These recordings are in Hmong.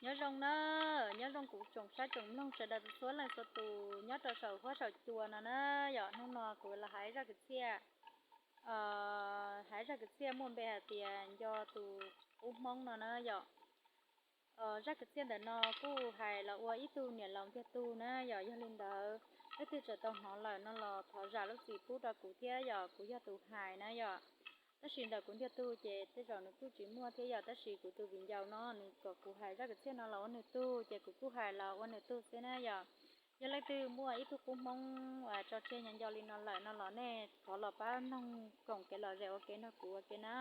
Nyob zoo na, nyob zoo kuv tsoom saib tsoom mloog sawv daws txhua leej txhua tus nyob rau saum huab saum cua no na. Yog hnub no kuv los hais zaj kwv txhiaj, hais zaj kwv txhiaj muaj npe hais tias nco tus qub hmoob no na yom. Zaj kwv txhiaj ntawm no kuj hais los ua ib tug niam laus ntiag tug na yom. Yog li ntawd, leej twg tseem tau hnov lawm no los thov zam lub txim pub rau kuv thiab yom, kuv yog tus hais na yom. Tab sis ntawm kuv ntiag tug ces tej zaum nws kuj tsis muaj thiab yom, tab sis kuv tus viv ncaus no nws kom kuv hais zaj kwv txhiaj no los ua nws tug ces kuv kuj hais los ua nws tug xwb na yom. Yog leej twg muaj ib tug qub hmoob tso tseg nyob nco li no lawm no los nej thov los pab mloog koom kev lom zem ua ke nrog kuv ua ke na.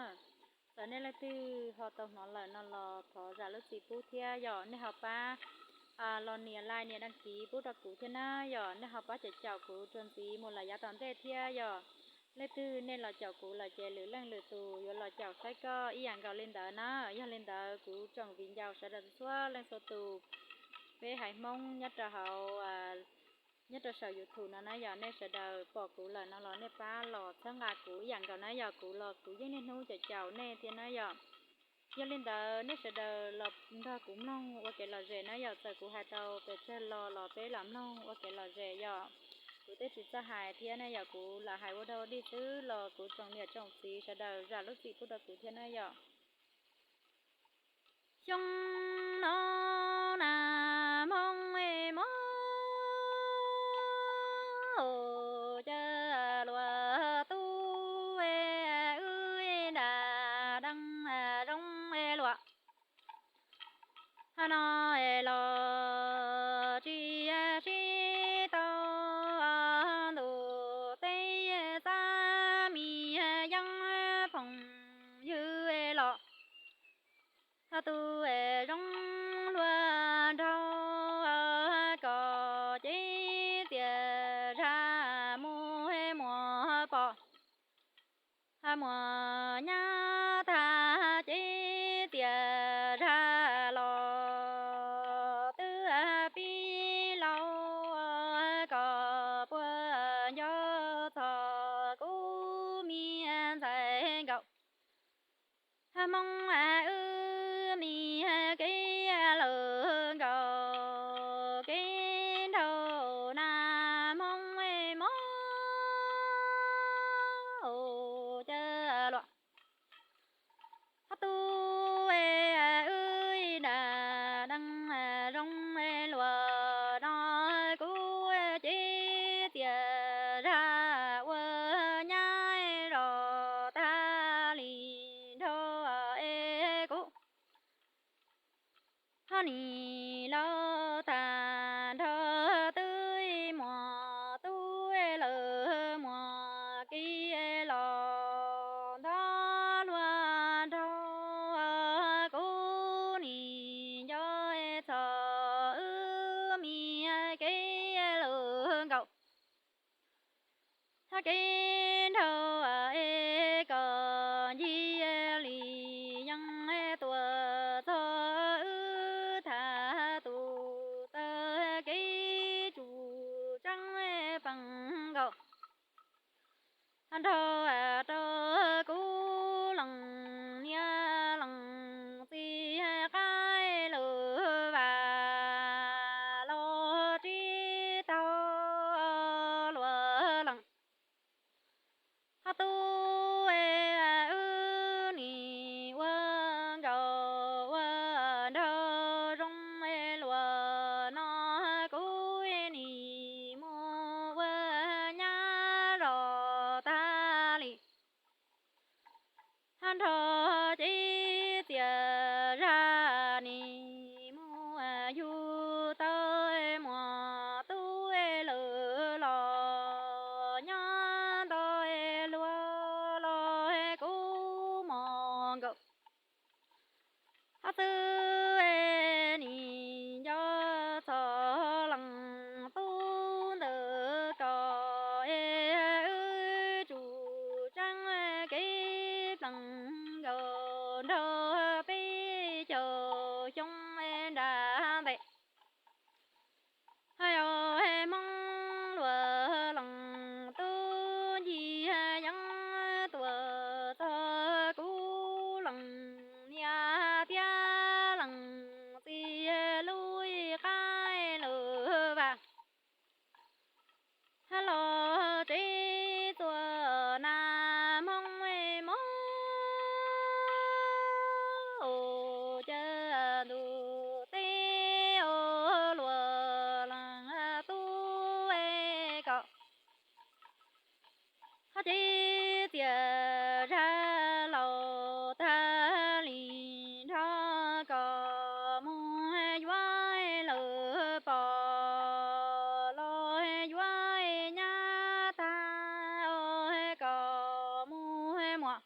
Txawm nej leej twg ho tau hnov lawm no los thov zam lub txim pub thiab yom, nej ho pab los nias like nias đăng ký pub rau kuv thiab na yom, nej ho pab caum caum kuv rau ntxiv mus lawm yav tom ntej thiab yom. Leej twg nej los caum kuv lawm ces lwm leej lwm tus yuav los caum saib koj ib yam nkaus li ntawd na. Yog li ntawd kuv tsoom viv ncaus sawv daws txhua leej txhua tus, peb haiv hmoob nyob rau hauv nyob rau saum YouTube no na yog, nej sawv daws pom kuv lawm no los nej pab los txhawb nqa kuv ib yam nkaus na yom, kuv los kuv yeej niaj hnub caum caum nej thiab na yom. Yog li ntawd nej sawv daws los nrog kuv mloog ua kev lom zem na yom, txawm kuv hais tau pes tsawg lo los peb los mloog ua kev lom zem yom. Kuv twb tsis txawj hais thiab na yom, kuv lam hais ua dog dig xwb los kuv tsoom niam tsoom txiv sawv daws zam lub txim pub rau kuv thiab na yom. Xyoo no na Hmoob mob, cas luag tub wb nram deej zoo luag. Hmo no los tsis sib tau ntuj teb, txaj mi yeeb phooj ywg los, tus zoo luag nraug kom ces txias zaj mus muas pom, muas nyab tag ces txias zaj los twb pib laus, kom puas nco txog kuv me ntxhais nkaus. Hmoob wb me kev lawm nkaus, kev nraug na Hmoob mob, cas luag tub wb nram deej zoo luag no, kuv ces txias zaj ua nyab zoj tag li nraug es kuv ho nim los tag nrho twb muas tub lawm muas kev los ntog luag nraug, kuv nim nco txog wb me kev lawm nkaus. Kev nraug es kom ncig li yeej tuaj txog wb thaum tus taw kev tsum tseeb pees nkaus. Nrog rau kuv leej niam leej txiv qaib lwm vas los tsis tau luag leej. Tub wb nim ua nkaus ua nraug zoo luag no, kuv nim mus ua nyab zoj tag li nraug ces txias zaj nim mus yug tau muas tub lawm los nyob ntau luag los kuv mos nkaus. Tub nim nco txog leej tub ntawm ko es wb tsum tseeb kev plees nkaus. ua cas ntuj teb ua luaj leej tub es kom hab ces txias zaj laus tag li nrho kom mus yuav lawm pog los yuav nyab tag kom mus muam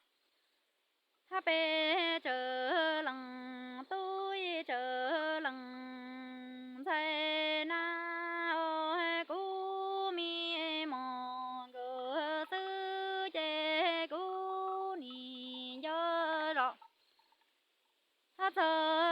hab peb tsawg leej tub tsawg leej ntxhais na, kuv me mos nkawd xwb ces kuv nim nco zog hab txog